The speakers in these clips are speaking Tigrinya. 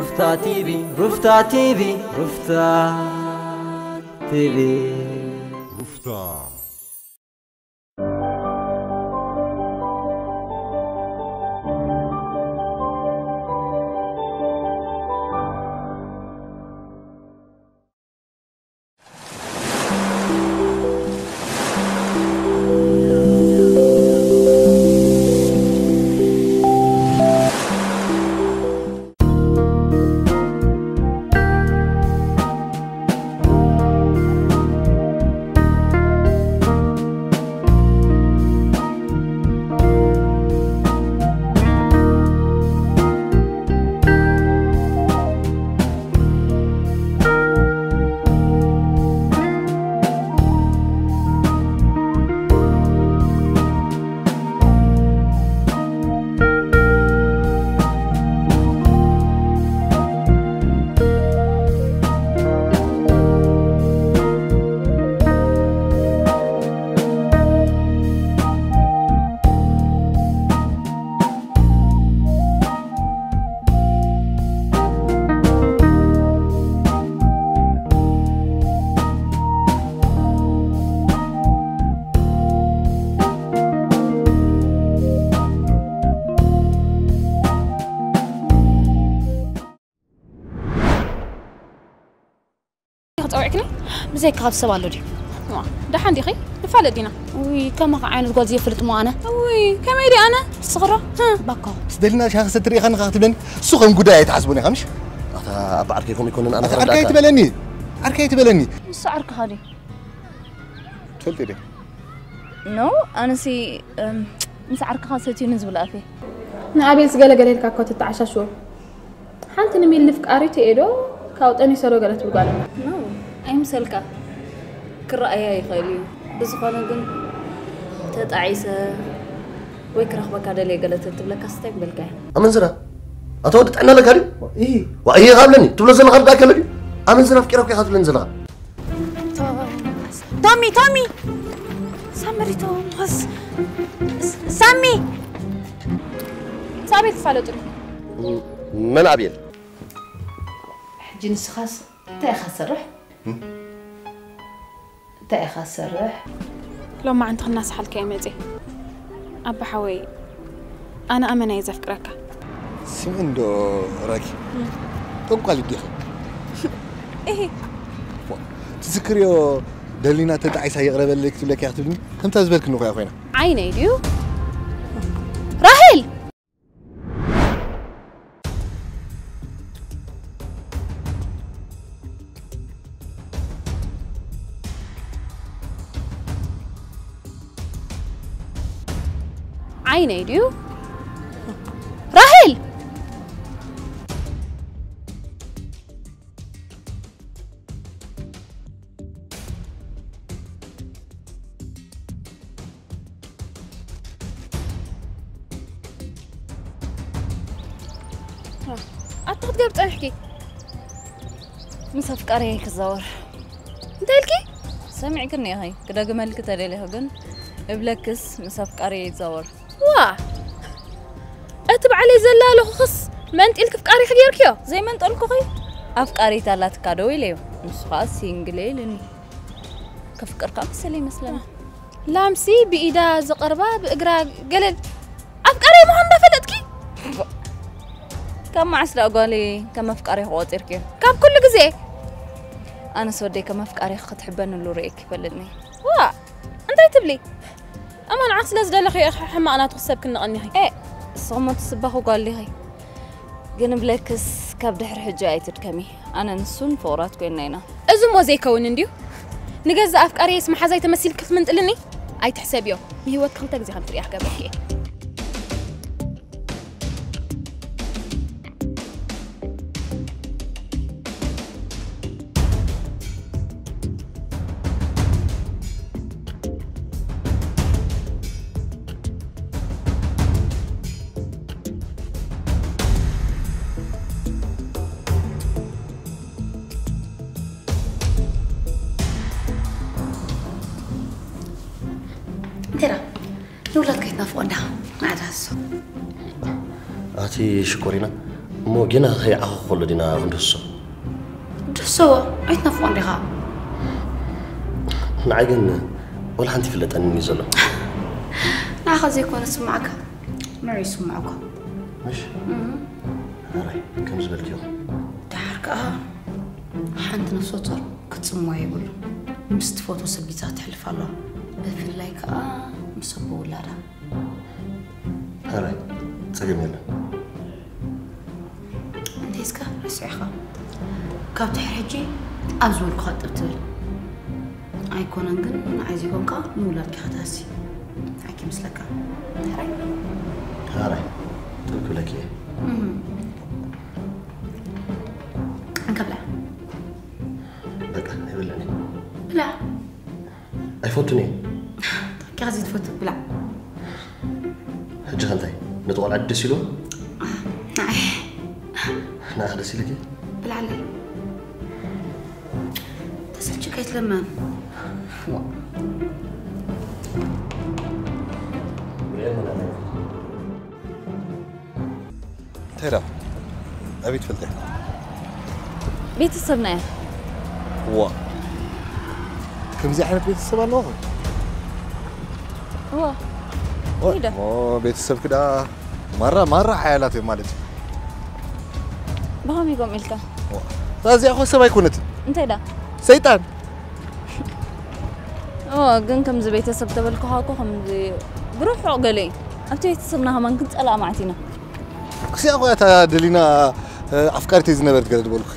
ሩፍታ ቲቪ፣ ሩፍታ ቲቪ፣ ሩፍታ ቲቪ። ሩፍታ። ክፀውዕክኒ? ብዘይካ ካብ ሰብ ኣሎ ድዩ? ዋ፣ ደሓን ዲኺ? ንፋለጥ ዲና። ውይ፣ ከማኻ ዓይነት ጓል ዘይፈልጥ እሞ ኣነ። ውይ፣ ከመይ ድየ ኣነ? ስኽሮ? ባኮ። ስደልና ሻኺ ሰትሪ ኢኻ ንኻ ክትብለኒ? እሱ ከም ጉዳይ ኣይትሓስቦን ኢኻ፣ ምሽ? ኣታ ኣባ ዓርከይ ከምኡ ይኮንን፣ ኣነ ኣታ ዓርከይ ኣይትበለኒ። ዓርከይ ኣይትበለኒ። ንሱ ዓርክኻ ድዩ? ትፈልጢ ድዩ? ኖ፣ ኣነሲ፣ እም፣ ምስ ዓርክኻ ሰትዩኒ ዝብል ኣፍ እየ። ንኣቤልስ ገለ ገለ ኢልካ እኮ ትተዓሻሽዎ። ሓንቲ ንሚሊ ፍቃሪቱ እየ ዶ ካብ ጠኒሰ ዶ ገለ ትብል ጓል ኣላ። ኖ፣ ኣይምሰልካ። ክረኣያ ይኽእል እዩ። ብዝኾነ ግን ተጣዒሰ ወይ ክረኽበካ ደልየ ገለ ተትብለካ ስታይ ምበልካ እየ። ኣመንዝራ? ኣታ ወዲ ጥዕና ኣለካ ድዩ? እሂ። ዋ፣ እሂ ካብለኒ። ትብሎ ዘለኻ ርዳእካ ኣሎ ድዩ? ኣመንዝራ ኣፍቂረካ ኢኻ ትብለኒ ዘለኻ? ቶሚ፣ ቶሚ! ሳምሪ ቶማስ። ሳሚ! ሳሚ ትፋለጡ ድዩ? መን ኣቤል? ሕጂ ንስኻስ እንታይ ኢኻ ትሰርሕ? እንታይ ኢኻ ትሰርሕ? ሎማዓንቲ ክናስሓልካ እየ መፅየ። ኣባ ሓወይ፣ ኣነ ኣመና እየ ዘፍቅረካ። ስምዒ እንዶ ራኪ። እም። ጠንቋል ዲኺ? እሂ። ትዝክርዮ ደሊና ተጣዒሳ ይቕረ በለለይ ክትብለኪ እያ ክትብልኒ? ከምታ ዝበልክኒ እኮ እያ ኮይና። ዓይነይ ድዩ? ራሄል! ዓይነይ ድዩ? ራሄል! ኣታ ክትገብ ጸኒሕኪ? ምስ ኣፍቃሪየይ ክዛወር። እንታይ ኢልኪ? ሰሚዕክኒ ኢኺ። ክደግመልኪ ተደሊኺ ግን እብለክስ ምስ ኣፍቃሪየይ ይዛወር። ዋ! እቲ ባዕለይ ዘላለኹኽስ መንጢልኪ ፍቃሪኺ ጌርክዮ? ዘይመንጠልኩኺ? ኣፍቃሪት ኣላትካ ዶ ኢለዮ። ንሱ ኸኣ ሲንግል እየ ኢሉኒ። ከፍቅርካ መሰለ ይመስለኒ። ላምሲ ብኢዳ ዝቐርባ ብእግራ ገለል ኣፍቃሪ ምዃን እንዳፈለጥኪ? ካብ መዓስ ደኣ ጓለይ ከም ኣፍቃሪ ክቆጺርክዮ? ካብ ኩሉ ግዜ። ኣነስ ወደይ ከም ኣፍቃሪ ክትሕበንሉ ርእየኪ ይፈልጥኒ። ዋ፣ እንታይ ትብሊ? እሞ ንዓኽ ስለ ዝደለኽዮ ኢኺ ሕማቕ ናቱ ክሰብ ክንቐኒኺ። ኤ፣ ንስኺ እሞ ትስበኺ ጓል ዲኺ? ግን ብለክስ ካብ ድሕሪ ሕጂ ኣይትድከሚ። ኣነ ንሱን ፍቑራት ኮይንና ኢና። እዚ እሞ ዘይከውን እንድዩ። ንገዛእ ኣፍቃሪየይስ መሓዛይ ተመሲልኪ ክትምንጥልኒ? ኣይትሕሰብዮ። ንህይወትኪ ክልተ ግዜ ከም ትርእያ ክገብረኪ እየ። እንቴራ፣ ንውላድ ከይትናፍቖ እንዳ፣ ማዕዳ እሱ። ኣቲ ሽኮሪና፣ እሞ እሞ ጌና ከይዓኹ ከሎ ዲና ክንድህሶ? ድህሰዎ፣ ኣይትነፍቖ እንዲኻ። ንዓይ ግን ወላ ሓንቲ ይፍለጠኒ እዩ ዘሎ። ንዓኻ ዘይኮነ ዝስምዓካ፣ ንዑ ይስምዖ እኮ። ምሽ? እም። ሕራይ፣ ከም ዝበልክዮ። ደሓር ከኣ ሓንቲ ነፍሰ ጾር ክትጽምዋ የብሉ። ምስ ትፈትዎ ሰብ ግዜ ተሕልፍ ኣለዋ። ብፍላይ ከኣ ምስ ኣቦ ውላዳ። ሕራይ፣ ጸገም የለን። እንተ እስከ ረሲዕኻ። ካብ ድሕሪ ሕጂ ኣብ ዝበልኩኻ ጥብ ትብል። ኣይኮነን ግን ንዓይ ዘይኮንካ ንውላድኪ ኢኻ ትሃሲ። እንታይ ይመስለካ? ሕራይ? ሕራይ፣ ጥብ ክብለኪ እየ። እም። እንካ ብላዕ። በቃ፣ ኣይብልዕን እየ። ብላዕ። ኣይፈቱን እየ። ጠቂኻ ዘይትፈቱ፣ ብላዕ። ሕጂ ከ እንታይ? ነቲ ቆልዓ ደስ ኢልዎ? ንዓይ። ንዓኻ ደስ ኢልኪ? ብላዕለይ። ተሰልችካ ኣይትለመን። ዋ። እንታይ ደኣ? ኣበይ ትፈልጢ? ቤተሰብና እያ። ዋ። ከምዚ ዓይነት ቤተሰብ ኣለዎ? ዋ። ዋ፣ ሂደ። እሞ ቤተሰብኪ ደኣ ማራ፣ ማራ ሓያላት እዮም ማለት እዩ። ብኸመይ ከምኡ ኢልካ? ዋ። እዚኣ እኮ ሰብ ኣይኮነትን። እንታይ ደኣ? ሰይጣን። ኦ፣ ግን ከምዚ ቤተሰብ ተበልኩኻ እኮ ከምዚ ብርሑቕ ገለ እዩ። ኣብቲ ቤተሰብና ከማን ክንጸልኣ መዓት ኢና። ክሲኣ እኮ እያ እታ ደሊና፣ እ፣ ኣፍቃሪተይ ዝነበረት ገለ ዝበልኩ።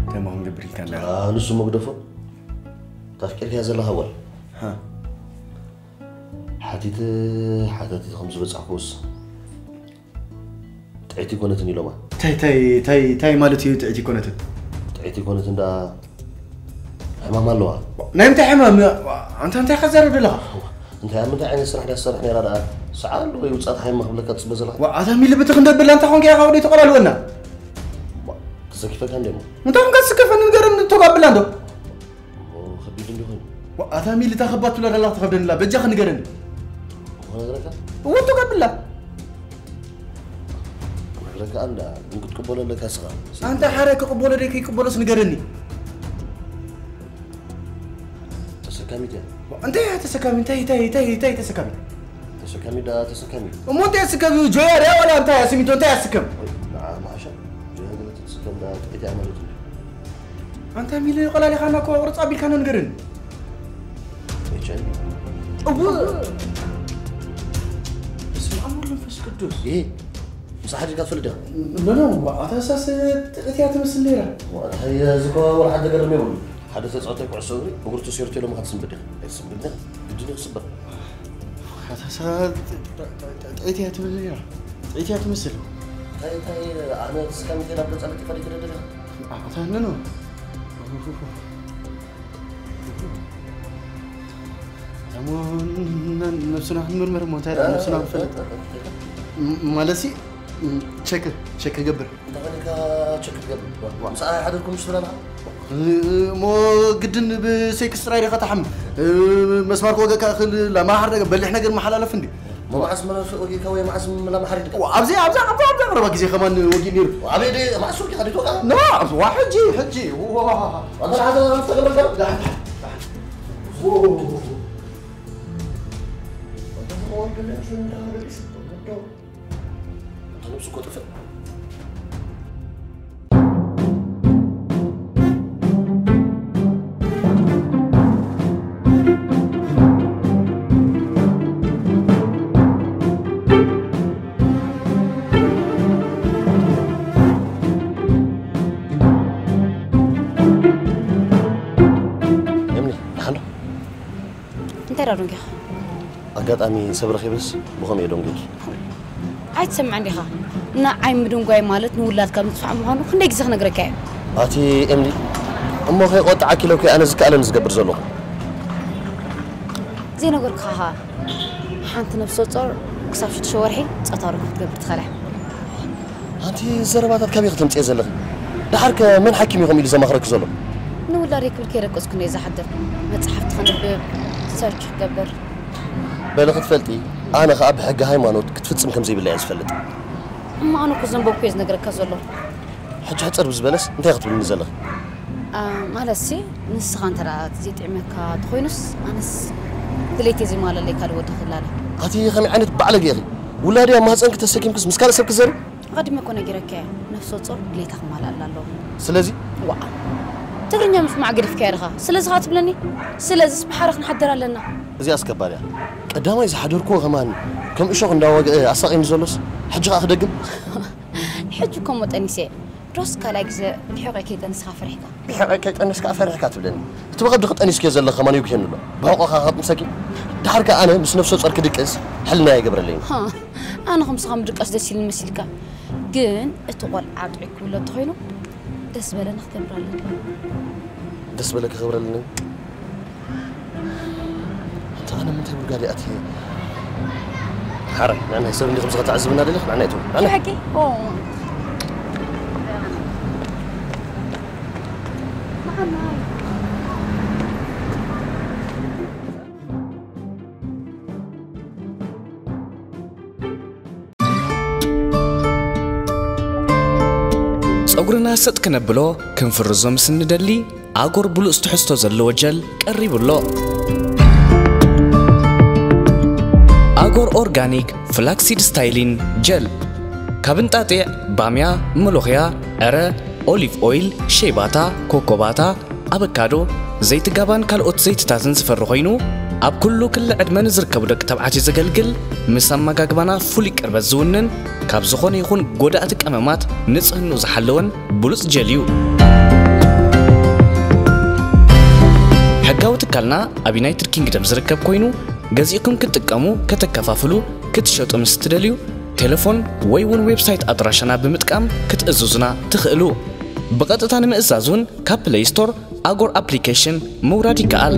እንታይ እሞ ክንገብር ኢልካ ኣለኻ? ኣ፣ ንሱ እሞ ግደፎ። ታፍቂርካያ ዘለኻ ጓል። ሃ። ሓቲተ፣ ሓታቲት ከም ዝበጻሕኩስ፣ ጥዕይቲ ኣይኮነትን ኢሎማ። ታይ፣ ታይ፣ ታይ፣ ታይ ማለት እዩ ጥዕይቲ ኣይኮነትን? ጥዕይቲ ኣይኮነትን ደኣ ሕማም ኣለዋ። ናይ ምንታይ ሕማም? ኣንታ እንታይ ኢኻ ትዛረብ ዘለኻ? እንታይ፣ ኣብ ምንታይ ዓይነት ስራሕ ድያ ትሰርሕ ነይራ ደኣ? ሰዓል ወይ ውጻእ ተሓይማ ክብለካ ትጽበ ዘለኻ? ዋ፣ ኣታ ሚሊ ብትኽ እንደብላ እንታይ ኮንካ ኢኻ ወደይ ተቆላልወና? ዋ፣ ተሰኪፈካ እንደ እሞ። እንታይ ኮንካ ትስከፈኒ ንገረኒ፣ ተጋብላ እንዶ። እሞ ከቢድ እንዲ ኮይኑ። ዋ፣ ኣታ ሚሊ እታ ከባ ትብላ ደላ ትኸብደንላ፣ በጃኻ ንገረኒ። እሞ ነግረካ? እወ፣ ተጋብላ። ክነግረካ እንዳ፣ ግን ክትቅበሎ ኣለካ ስኻ። ኣንታ ሓረ ክቕበሎ ደይ ከይቅበሎስ ንገረኒ። ተሰካሚት እያ። እንታይ እያ ተሰካሚ? እንታይ፣ እንታይ፣ እንታይ፣ እንታይ ተሰካሚ? ተሰካሚ ዳ ተሰካሚ። እሞ እንታይ ተሰካሚ? ጆያ ድያ ዋላ እንታይ እያ? ሲሚንቶ እንታይ እያ ትስከም? ወይ፣ ንዓ ማሓሻ። ጆያ ገለ ትስከም ዳ ጥቂት እያ ማለት እዩ። ኣንታ ሚሊ ቆላሊኻና እኮ ቁርጽ ኣቢልካና ንገረኒ። ኤች ኣይ ቪ። እወ። በስመ ኣብ ወወልድ ወመንፈስ ቅዱስ። ይሄ ምሳሕ ሓዲግካ ትፈልጥ ዲኻ? ኖ፣ ኖ፣ ኣታ ሳስ ጥዕት እያ ትመስል ነይራ። ዋላ፣ እዚ እኮ ወላ ሓደ ገርም የብሉ። ሓደ ተጻዋታይ ኩዕሶ እግሪ እግሩ ተሰይሩ ተሎ ምኻድ ትስንብድ ዲኻ? ኣይትስንብድ ዲኻ? ግድን እዩ ክስበር። ኣታ ሳ-፣ ጥ-፣ ጥ-፣ ጥ-፣ ጥዕት እያ ትብል ነይራ። ጥዕት እያ ትመስል። እንታይ፣ እንታይ፣ ኣነ ስካሚቴ ናብ ገጻ ለጢፈ ደይክደ ዲኻ? ኣታ ኖ፣ ኖ። እሞ ን-፣ ን-፣ ነብስና ክንምርምር እሞ እንታይ ደኣ ነብስና ክንፈልጥ? ማለሲ ቸክ ቸክ ክገብር። እንተኾነ ካ ቸክ ትገብር? ዋ። ምሳኣ ሓደርኩም ምሽ ትብለና? እሞ ግድን ብሴክስ ጥራይ ዲኻ ተሓም? መስማር ክወገካ ክል ለማሓር ነገር በሊሕ ነገር መሓላለፍ እንዲ። መዓስ መለስ ወጊእካ ወይ መዓስ ለማሓር ይድካ? ኣብዚ ኣብዚ ኣብዚ ኣብዚ ቀረባ ግዜ ከማን ወጊእ ነይሩ። ኣበይ ደ መዓስ ወጊእካ ዲቶካ? ና ኣብዚ ዋ ሕጂ ሕጂ ዋ። ኣንተ ሓዘ ተገበርካ? ነብሱ እኮ ጥፍእ። እምኒ፣ ደሓን ዶ? እንታይ ደኣ ደንጊኻ? ኣጋጣሚ ሰብ ረኺበስ ብኸምኡ እየ ደንጊኹ። ኣይትሰምዕን ዲኻ? ንዓይ ምድንጓይ ማለት ንውላድካ ምጥፋእ ምዃኑ ክንደይ ግዜ ክነግረካ እየ? ኣቲ ኤምዲ፣ እሞ ከይቆጥዓኪ ኢለ እኮ ኣነ ዝከኣለኒ ዝገብር ዘለኹ። ዘይነገርኩኻ ሓንቲ ነፍሰ ጾር ክሳብ ሽዱሽተ ወርሒ ጾታዊ ርክብ ክትገብር ትኽእል እያ። ኣንቲ ዘረባታት ካበይ ከተምጽኤ ዘለኺ? ደሓርከ መን ሓኪም ኢኹም ኢሉ ዘማኽረኪ ዘሎ? ንውላደይ ክብል ከይደቀስኩ እየ ዝሓድር። መጽሓፍቲ ከንብብ፣ ሰርች ክገብር። በሊ ክትፈልጢ፣ ኣነ ኸኣ ብሕጊ ሃይማኖት ክትፍጽም ከም ዘይብላ እየ ዝፈልጥ። እሞ ኣነ እኮ ዘንበብኩ እየ ዝነግረካ ዘሎ። ሕጂ ሕጽር ብዝበለስ እንታይ ክትብልኒ ዘለኺ? አ፣ ማለትሲ ንስኻ እንተ ደኣ ዘይጥዕመካ ተኾይኑስ፣ ኣነስ ድሌተይ ዘይማለለይ ካልእ ወዲ ክላለ። ኣቲ ከመይ ዓይነት ባዕለገ ኢኺ? ውላደይ ኣብ ማህፀንኪ ተሰኪምክስ ምስ ካልእ ሰብ ክዘሪ? ኣቐዲመ እኮ ነጊረካ እየ፣ ነፍሰ ጾር ድሌታ ክማልኣላ ኣለዎ። ስለዚ? ዋእ፣ ትግርኛ ምስማዕ ገዲፍካዮ ዲኻ? ስለዚ ኸኣ ትብለኒ? ስለዚስ ብሓራ ክንሓድር ኣለና። እዚኣስ ከባድ እያ። ቀዳማይ ዝሓደርክዎ ከማን ከም እሾኽ እንዳወግአ ኣሳቒኒ ዘሎስ፣ ሕጂ ኸኣ ክደግም? ሕጂ እኮ እሞ ጠኒሰ እየ። ዶስ ካልኣይ ግዜ ብሕቖይ ከይጠንስካ ፈሪሕካ? ብሕቖይ ከይጠንስካ ፈሪሕካ ትብለኒ? እቲ ብቐዲ ክጠኒስክዮ ዘለኻ ከማን ይጉሄኒ ኣሎ። ብሕቖኻ ከጥንሰኪ? ደሓር ከኣ ኣነ ምስ ነፍሰ ጾር ክድቅስ ሕልና ኣይገብረለይን። ሃ፣ ኣነ ከምስኻ ምድቃስ ደስ ኢሉኒ መሲልካ? ግን እቲ ቆልዓ ጥዑይ ክውለድ ተኾይኑ ደስ በለና ክገብር ኣለና። ደስ በለኪ ክብረልኒ። ኣንታ ኣነ ምንታይ ውርጋድ እየ ኣትየ? ሓራይ፣ ንዕናይ ሰብ እንዲኹም ከምዚ ከተዕዝብና ደሊኽ? ንዕናይ ትብሉ። ንዕናይ። ብሓቂ? ኦ። ንዓናይ። ጸጉርና ሰጥ ከነብሎ ክንፍርዞ ምስ እንደሊ፣ ኣጎር ብሉጽ ትሕዝቶ ዘለዎ ጀል ቀሪቡ ኣሎ። ኣጎር ኦርጋኒክ ፍላክሲድ ስታይሊን ጀል፣ ካብ እንጣጢዕ፣ ባምያ፣ መሎኽያ፣ ዕረ፣ ኦሊቭ ኦይል፣ ሸይባታ፣ ኮኮባታ፣ ኣበካዶ፣ ዘይቲ ጋባን ካልኦት ዘይትታትን ዝፈሪ ኮይኑ፣ ኣብ ኩሉ ክሊ ዕድመ ንዝርከቡ ደቂ ተባዕትዮ ዘገልግል፣ ምስ ኣመጋግባና ፍሉይ ቅርበት ዝውንን፣ ካብ ዝኾነ ይኹን ጎዳእቲ ቀመማት ንጽህንኡ ዝሓለወን ብሉጽ ጀል እዩ። ሕጋዊ ትካልና ኣብ ዩናይትድ ኪንግደም ዝርከብ ኮይኑ፣ ገዚእኩም ክትጥቀሙ፣ ከተከፋፍሉ፣ ክትሸጡ ምስ እትደልዩ፣ ቴሌፎን ወይ እውን ዌብሳይት ኣድራሻና ብምጥቃም ክትእዝዙና ትኽእሉ። ብቐጥታ ንምእዛዝ እውን ካብ ፕለይ ስቶር ኣጎር ኣፕሊኬሽን ምውራድ ይከኣል።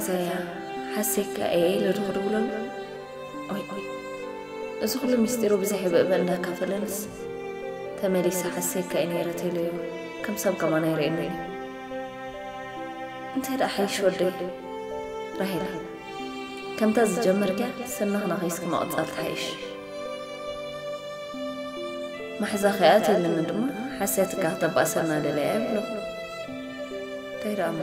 ዘያ ሓሴካ እየ ኢለ ዶ ክድውለሉ? ኦይ፣ ኦይ። እዚ ኩሉ ሚስጢሩ ብዘይ ሕብእብእ እንዳካፈለንስ፣ ተመሊሰ ሓሴካ እየ ነይረ ተይለዮ፣ ከም ሰብ ከማን ኣይርእየንን እዩ። እንታይ ደኣ ሓይሽ ወደይ? ራሄል፣ ከምታ ዝጀመርክያ ሰናኽና ከይስኪ ምቕጻል ትሓይሽ። ማሕዛ ከይኣትየልኒ ድማ ሓሴትካ ክተባእሰና ደለያ ይብሎ። እንታይ ደኣ እሞ?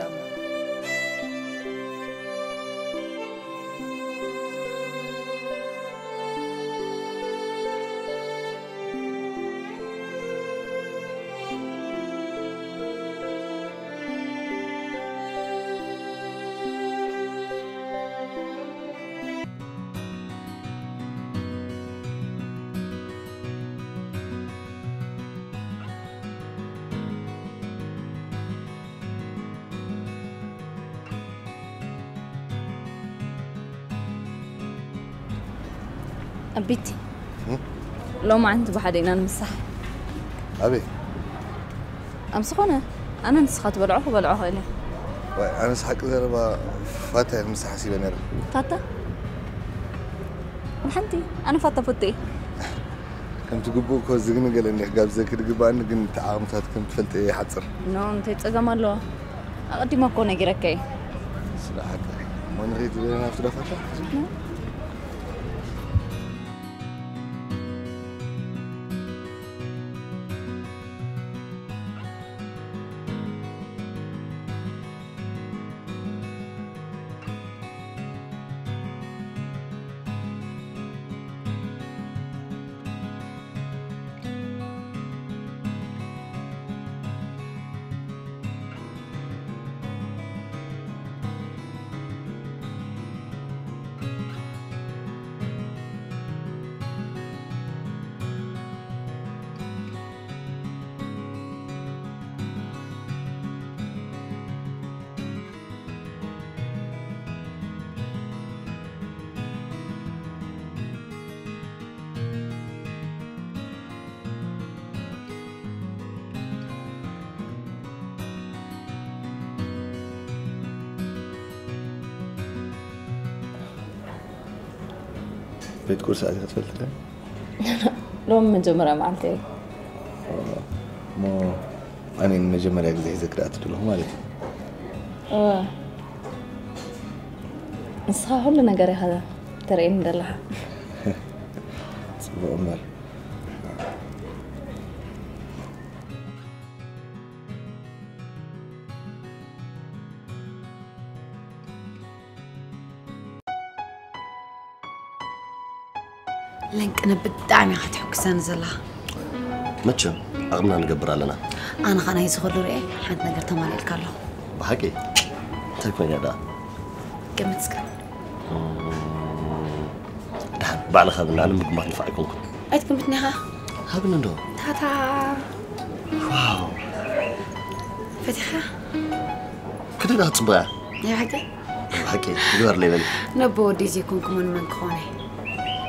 ኣቢቲ፣ እም? ሎማዓንቲ ብሓደ ኢና ንምሳሕ። ኣበይ? ኣብ ዝኾነ፣ ኣነ ንስኻ ትበልዖ ክበልዖ ክእል እየ። ዋይ፣ ኣነስ ሓቂ ዘረባ ፋታ እየ ንምሳሕ ሓሲበ ነይረ። ፋታ? ንሓንቲ፣ ኣነ ፋታ ፈቱ እየ። ከምቲ ግቡእ እኮ ዝግንገለኒ እየ ክጋብዘኪ ዝግባኣኒ፣ ግን እቲ ዓቕምታት ከም ትፈልጥዮ ይሓጽር። ኖ፣ እንታይ ጸገም ኣለዎ? ኣቐዲመ እኮ ነጊረካ እየ። ስለ ሓቂ። እሞ ንኸይድ ዘለና ኣብቲ ዳፋታ? ኖ። ቤት ቁርሲ ኣቲኻ ትፈልጥ ዶ? ሎሚ መጀመርያ መዓልቲ እዩ። እሞ ኣነ ንመጀመርያ ግዜ ሒዘ ክዳኣ ትደለኹ ማለት እዩ። እወ። ንስኻ ኩሉ ነገር ኢኻ ተርእየኒ ዘለኻ። ጽቡቕ እምበር። ለንቅነ ብጣዕሚ ኢኻ ትሕጉሰኒ ዘለኻ። መቸም ዓቕምና ንገብር ኣለና። ኣነ ኸኣ ናይዚ ኹሉ ርኤ ሓንቲ ነገር ተማሊእልካ ኣለኹ። ብሓቂ? እንታይ ኮይና ደኣ? ገምት እስከ። ደሓን ባዕልኻ ብና፣ ኣነ ምግማት ንፋዕ ኣይኮንኩን። ኣይትግምትኒ ኢኻ? ሃብኒ እንዶ። ታታ። ዋው። ፈቲኻ? ክንደይ ደኣ ጽቡቕ እያ። ናይ ብሓቂ? ብሓቂ ግበርለይ በሊ። ነቦ ወደይ ዘይኮንኩ መን መን ክኾነ?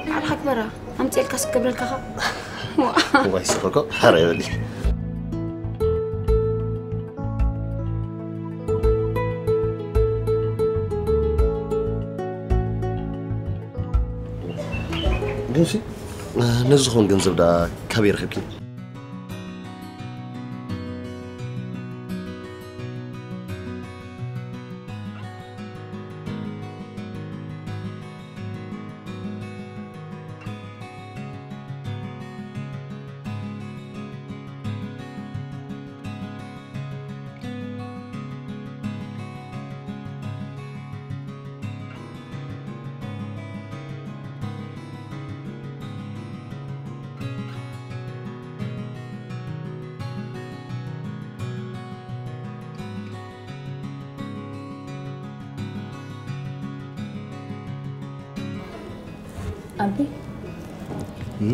ባዕልኻ ግበራ። ኣምፅኤልካ ስክ ገብረልካ ኸ? ዋይ ስኸኮ፣ ሐረ በሊ። ግንሲ፣ ነዚ ዝኾን ገንዘብ ደኣ ካበይ ረኺብኪ? ኣቢ፣ እም?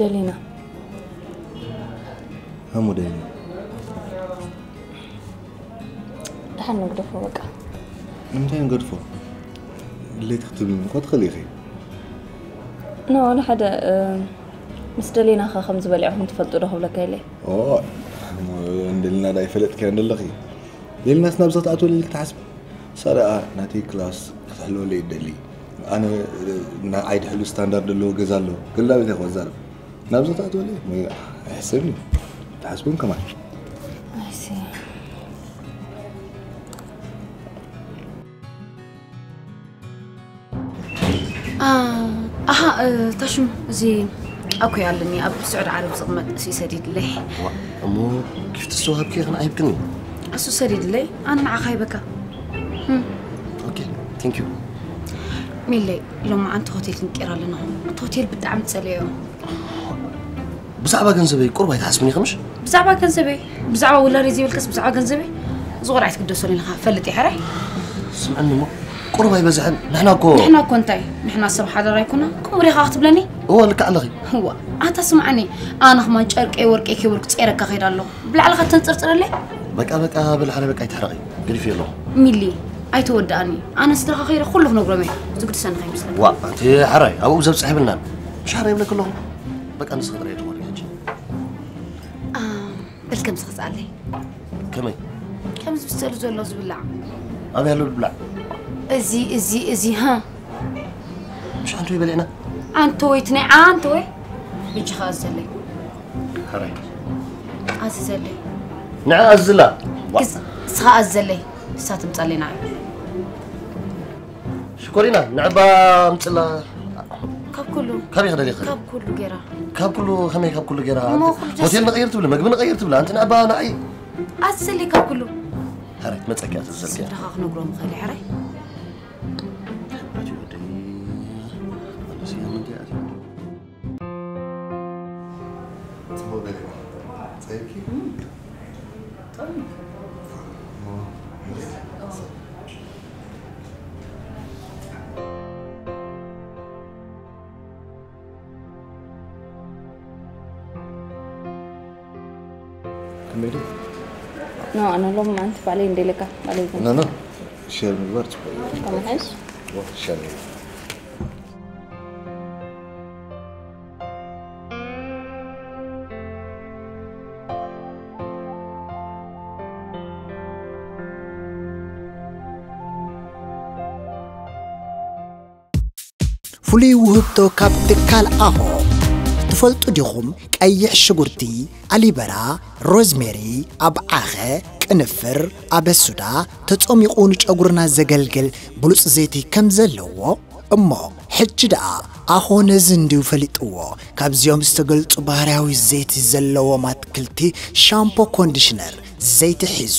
ደሊና። ሃሙ ደሊና። ደሓን ንግደፎ በቃ። ንምንታይ ንገድፎ? ድሌት ክትብልኒ እኮ ትኽእሊ ኢኺ። ኖ፣ ዋላ ሓደ፣ እ፣ ምስ ደሊና ኸ ከም ዝበሊዕኹም ትፈልጡ ዶ ክብለካ ኢለ? ኦ፣ እሞ ንደሊና ዶ ኣይፈለጥክያን ዘለኺ? ሌልናስ ናብዛ ትኣትወለይ ክትሓስብ? ሳራ ናተይ ክላስ ክትሕልወለይ ይደሊ። ኣነ ንዓይ ድሕሉ ስታንዳርድ ዘለዎ ገዛ ኣለዎ። ገላ ቤት ኣይኮን ዛረብ። ናብዛ ትኣትወለይ? ኣይሕሰብን እዩ። ትሓስብን ከማን። ኣሃ፣ ታሽም፣ እዚ ኣኮይ ኣለኒ ኣብ ስዑድ ዓረብ ዝቕመጥ፣ እሱ ይሰዲድለይ። እሞ ጊፍት እሱ ሃብኪ ይኽን ኣይብክን? እሱ ሰዲድለይ፣ ኣነ ንዓኻ ይበካ። ኦኬ፣ ቴንክ ዩ። ሚለይ፣ ሎማዓንቲ ሆቴል ክንቀይር ኣለና። እቲ ሆቴል ብጣዕሚ ጸልዮ። ብዛዕባ ገንዘበይ ቁሩብ ኣይትሓስብን ኢኺ ምሽ? ብዛዕባ ገንዘበይ? ብዛዕባ ውላደይ ዘይብልካስ ብዛዕባ ገንዘበይ? እዚ ቆልዓ ኣይትግደሰሉ ኢኻ፣ ፈልጥ እየ፣ ሕራይ? ስምዕኒ እሞ፣ ቁሩብ ኣይበዝሐን? ንሕና እኮ ንሕና እኮ እንታይ? ንሕና ሰብ ሓዳር ኣይኮና? ከምኡ ዲኻ ክትብለኒ? እወ፣ ልክዕ ኣለኺ። እዋ፣ ኣታ ስምዓኒ፣ ኣነ ኸማን ጨርቀይ ወርቀይ ከይበልኩ ጸይረካ ከይደ ኣለኹ። ብላዕልኻ ተንጽርጽረለይ? በቃ፣ በቃ፣ በል ሓረ፣ በቃ፣ ኣይትሕረቒ። ገዲፈዮ ኣለኹ። ሚሊ፣ ኣይተወድኣኒ። ኣነ ንስድራኻ ከይደ ኩሉ ክነግሮም እየ። ዝግድሰኒ ከይመስለካ። ዋ፣ ኣንቲ ሓራይ፣ ኣብኡ ዘብጽሕ የብልናን። ምሽ ሓራይ ይብለኪ ኣለኹ። በቃ፣ ንስኺ ጥራይ ተወሪ ሕጂ። ኣም፣ በል ከምዚ ክጽኣለይ። ከመይ? ከምዚ ብሰሉ ዘሎ ዝብላዕ። ኣበይ ኣሎ ዝብላዕ? እዚ፣ እዚ፣ እዚ፣ ሃ? ምሽ ኣንተ ወይ በሊዕና? ኣንተ ወይ ትናይ ኣንተ ወይ? ብጅኻ ኣዘለይ። ሓራይ። ኣዝዘለይ። ንዓ ኣዝላ። ዋ። ክስ-፣ ንስኻ ኣዝዘለይ። ንሳ ትምጻለይ ንዓ። ሽኮሪና፣ ንዕባ ኣምጽላ። ካብ ኩሉ። ካበይ ክደሊ ይኽእል? ካብ ኩሉ ጌራ። ካብ ኩሉ፣ ከመይ ካብ ኩሉ ጌራ? እሞ ኩሉ ደስ ሆቴል ንቐይር ትብሊ፣ መግቢ ንቐይር ትብሊ፣ ኣንቲ ንዕባ ንዓይ። ኣዝዘለይ ካብ ኩሉ። ሓራይ፣ መጸኪ ኣትዘልኪ። ስድራኻ ክነግሮም እኽእል እየ፣ ሓራይ። ኣቲ ወደይ፣ ኣነስ እያ ምንታይ ኣቲ ወደይ? ጽቡቕ ገለ። ጸይብኪ? እም። ጥዑም እዩ። እሞ፣ እዎ። ከመይ ዶ? ኖ፣ ኣነ ሎም ኣንቲ ባዕለይ እንደለካ፣ ባዕለይ ኖ፣ ኖ። ሸር ምግባር ጽቡቕ እዩ። ከመሓሽ? ዎ፣ ሸር ምግባር። ፍሉይ ውህብቶ ካብ ትካል ኣሆ። ትፈልጡ ዲኹም? ቀይሕ ሽጉርቲ፣ ኣሊበራ፣ ሮዝሜሪ፣ ኣብዓኸ፣ ቅንፍር፣ ኣበሱዳ ተጾሚቑ ንጨጉርና ዘገልግል ብሉጽ ዘይቲ ከም ዘለዎ። እሞ ሕጂ ደኣ ኣኾ ነዚ እንድዩ ፈሊጥዎ። ካብዚኦም ዝተገልጹ ባህርያዊ ዘይቲ ዘለዎም ኣትክልቲ ሻምፖ ኮንዲሽነር ዘይቲ ሒዙ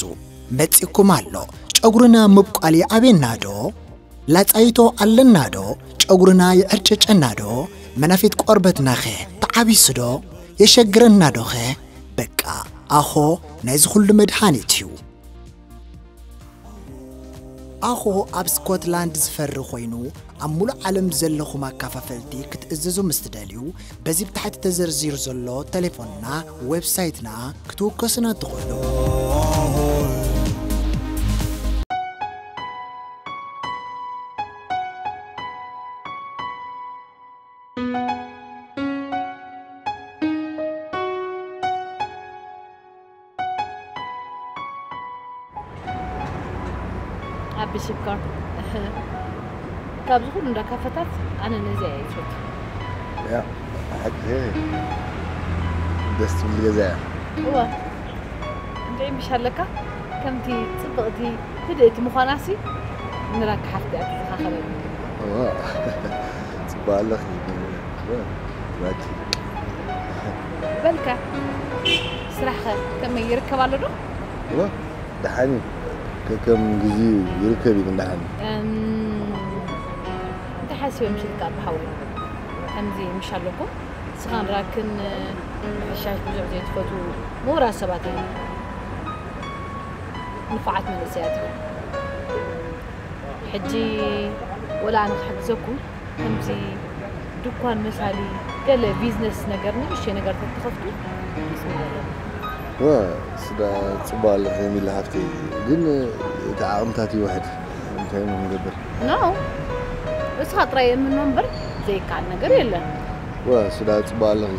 መጺእኩም ኣሎ። ጨጉርና ምብቋል ይኣብየና ዶ? ላጻይቶ ኣለና ዶ? ጨጉርና ይዕርጨጨና ዶ? መናፊት ቆርበትናኸ ተዓቢሱ ዶ? የሸግረና ዶኸ? በቃ ኣኾ ናይዚ ኩሉ መድሃኒት እዩ። ኣኾ ኣብ ስኮትላንድ ዝፈሪ ኮይኑ ኣብ ሙሉእ ዓለም ዘለኹም ኣካፋፈልቲ ክትእዝዙ ምስ ትደልዩ በዚ ብታሕቲ ተዘርዚሩ ዘሎ ተሌፎንና ዌብሳይትና ክትውከሱና ትኽእሉ። ኣቢ ሽኮር። ካብዚ ኩሉ እንዳ ካፈታት ኣነ ነዚኣ እየ ዝፈቱ። ያ፣ ሓቂ ደስ ትብል ገዛ እያ። እዋ፣ እንታይ ምሽ ኣለካ? ከምቲ ጽብቕቲ ህድእቲ ምዃናሲ ንራኪ ሓፍቲ እያ ትዘኻኸረኒ። እዋ፣ ጽቡቕ ኣለኺ። እዋ፣ ራኪ። በልካ፣ ስራሕኸ ከመይ ይርከብ ኣሎ ዶ? እዋ፣ ደሓን እዩ። ከከም ግዜኡ ይርከብ እዩ ግን ደሓን እዩ። እም፣ እንታይ ሓሲበ ምሽልካ ኣቦ ሓወይ? ከምዚ ምሽ ኣለኩም? ስኻን ራክን ምሕሻሽ ብዙሕ ዘይትፈትዉ ምሁራት ሰባት እዮም። ንፉዓት መንእሰያት እዮም። ሕጂ ወላ ኣነ ክሕግዘኩም፣ ከምዚ ድኳን መሳሊ ገለ ቢዝነስ ነገር፣ ንእሽተይ ነገር ተትኸፍቱ ደስ ምበለኒ። ዋ፣ ስዳ ጽቡቕ ኣለኺ ሚሊ ሓፍተይ፣ ግን እቲ ዓቕምታት ይውሕድ። እንታይ እሞ ክንገብር? ኖ፣ እስኻ ጥራይ እምኖ እምበር ዘይከኣል ነገር የለን። ዋ፣ ስዳ ጽቡቕ ኣለኺ።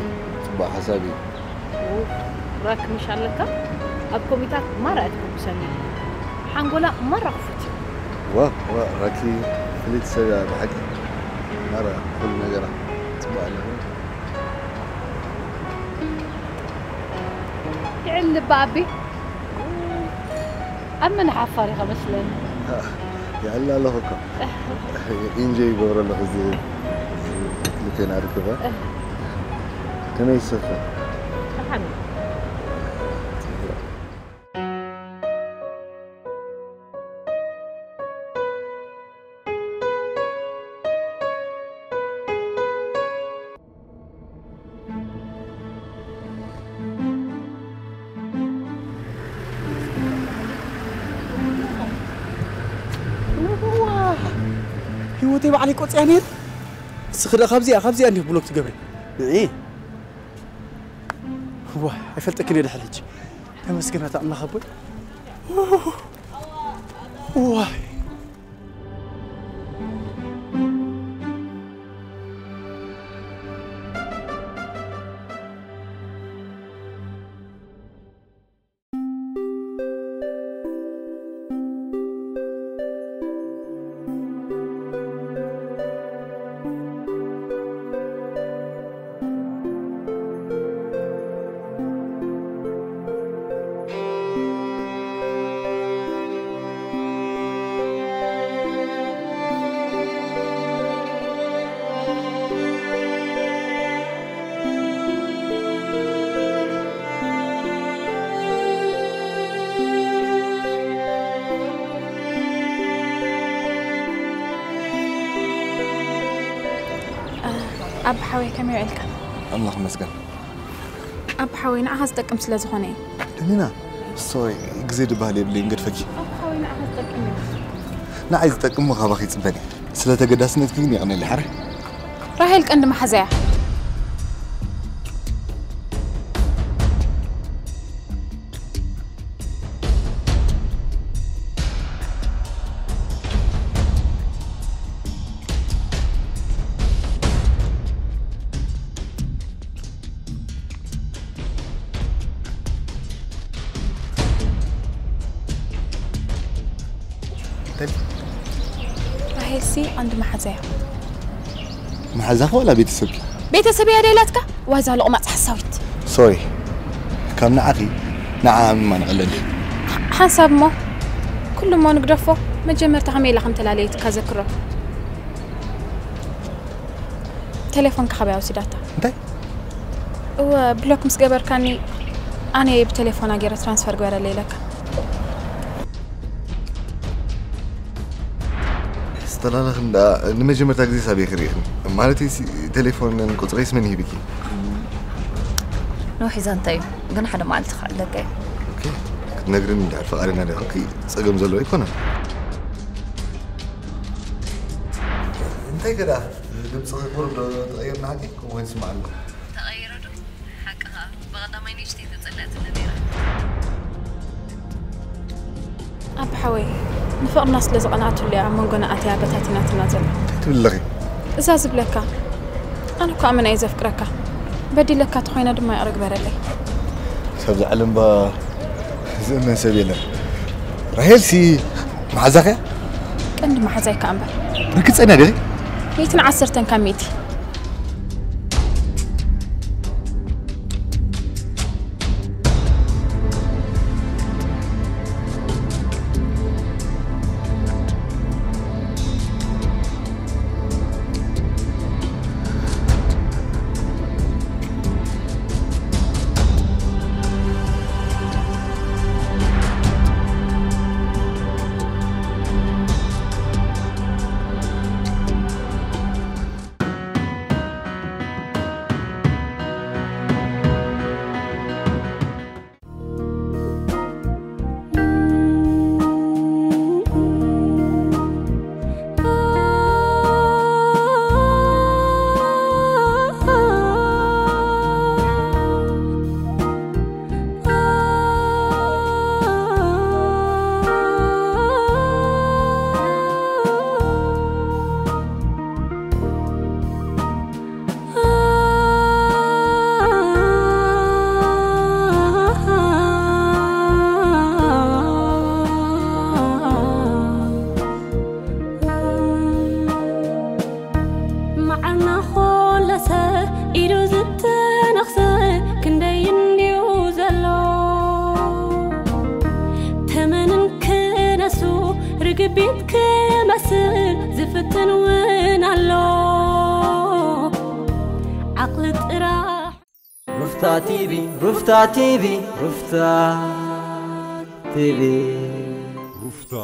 ጽቡቕ ሓሳብ እዩ። ኡፍ፣ ራክ ምሽ ኣለካ? ኣብ ኮሚታት ማራ እያ ትሕጉሰኒ። ሓንጎላ ማራ ክፉት እዩ። ዋ ዋ ራኪ ፍልይቲ ሰብ እያ ብሓቂ። ማራ ኩሉ ነገራ ጽቡቅ ኣለኹ። ይዕል ልባ ኣቢ ኣብ መን ሓፋር ኢኻ መስለኒ። ይዕል ኣለኹ እኮ። ኢንጆይ ይገብሮ ኣለኹ እዚ እዚ ክልቴና ርክበ። ከመይ ይሰፈ? ደሓን እዩ። ህይወተይ ባዕለይ ቆፅያ ነይር። ንስኺ ደኣ ካብዚኣ ካብዚኣ እንዲህ ብሎክ ትገብሪ ንዒ። ዋ ኣይፈልጠክን እየ ድሕር ሕጂ። ተመስገን ኣታ ኣምላኽ ኣቦይ። ዋይ ኣብ ሓወይ ከመይ ውዕልካ? ኣምላኽ ይመስገን። ኣብ ሓወይ ንዓኻ ዝጠቅም ስለ ዝኾነ እዩ። ደኒና ሶሪ ግዜ ድበሃል የብለይን ገድፈኪ። ኣብ ሓወይ ንዓኻ ዝጠቅም እዩ። ንዓይ ዝጠቅም ሞ ካባኺ ይጽበን እየ። ስለ ተገዳስነትኪ ግን የቐንየለይ ሓራይ። ራሄል ቀንዲ መሓዛያ። ራሄልሲ ቀንዲ መሓዛያ። መሓዛኺ ዋላ ቤተሰብኪ? ቤተሰብ እያ ደይላትካ ዋዛ ሎቕማፅ ሓሳዊት። ሶሪ ካብ ንዓኺ ንዓ ምማን ቀለል እዩ። ሓንሳብ እሞ ኩሉ እሞ ንግደፎ። መጀመርታ ከመይ ኢላ ከም ተላለየትካ ዘክሮ። ቴሌፎንካ ካበይ ወሲዳታ? እንታይ? እወ ብሎክ ምስ ገበርካኒ ኣነ ብቴሌፎና ገይረ ትራንስፈር ግበረለይ ኢለካ። ዝተላለኽን ደኣ ንመጀመርታ ግዜ ሳብ ክርእኽን ማለት ሲ ቴሌፎንን ቁፅረይስ መን ሂብኪ? ነዊሕ ዛንታ እዩ ግን ሓደ መዓልቲ ክዕለካ እዩ። ኦኬ ክትነግርኒ እንድሕር ፈቓደኛ ደይ ኮንኪ ፀገም ዘለዎ ኣይኮነን። እንታይ ገዳ ድምፅኺ ቁሩብ ዶ ተቐይር ንሓቂ ከምኡ ይስማዕ ኣሎ። ተቐይረ ዶ? ሓቅኻ ብቐዳማይ ንእሽተይ ተጸለእትኒ ነይራ። ኣቢ ሓወይ ንፍቕርና ስለ ዝቐንኣትሉ እያ ኣብ መንጎና ኣትያ በታቲናትና ዘላ። እንታይ ትብሊ ኣለኺ? እዛ ዝብለካ ኣነ እኳ ኣመና እየ ዘፍቅረካ። በዲለካ ተኾይነ ድማ ይቕረ ግበረለይ። ክሳብ ዝዓለም ባ ዝእመን ሰብ የለን። ራሄልሲ መሓዛኺ እያ? ቀንዲ መሓዛይ ከኣ እምበር። ርግጸኛ ዲኺ? ሚእትን ዓሰርተን ካብ ሚእቲ። እናኾለሰ ኢዱ ዝተነኽሰ ክንደይ እንድዩ ዘሎ። ተመንን ክነሱ ርግቢት ክመስል ዝፍትን እውን ኣሎ። ዓቕሊ ጥራሕ። ሩፍታ ቲቪ፣ ሩፍታ ቲቪ፣ ሩፍታ ቲቪ። ሩፍታ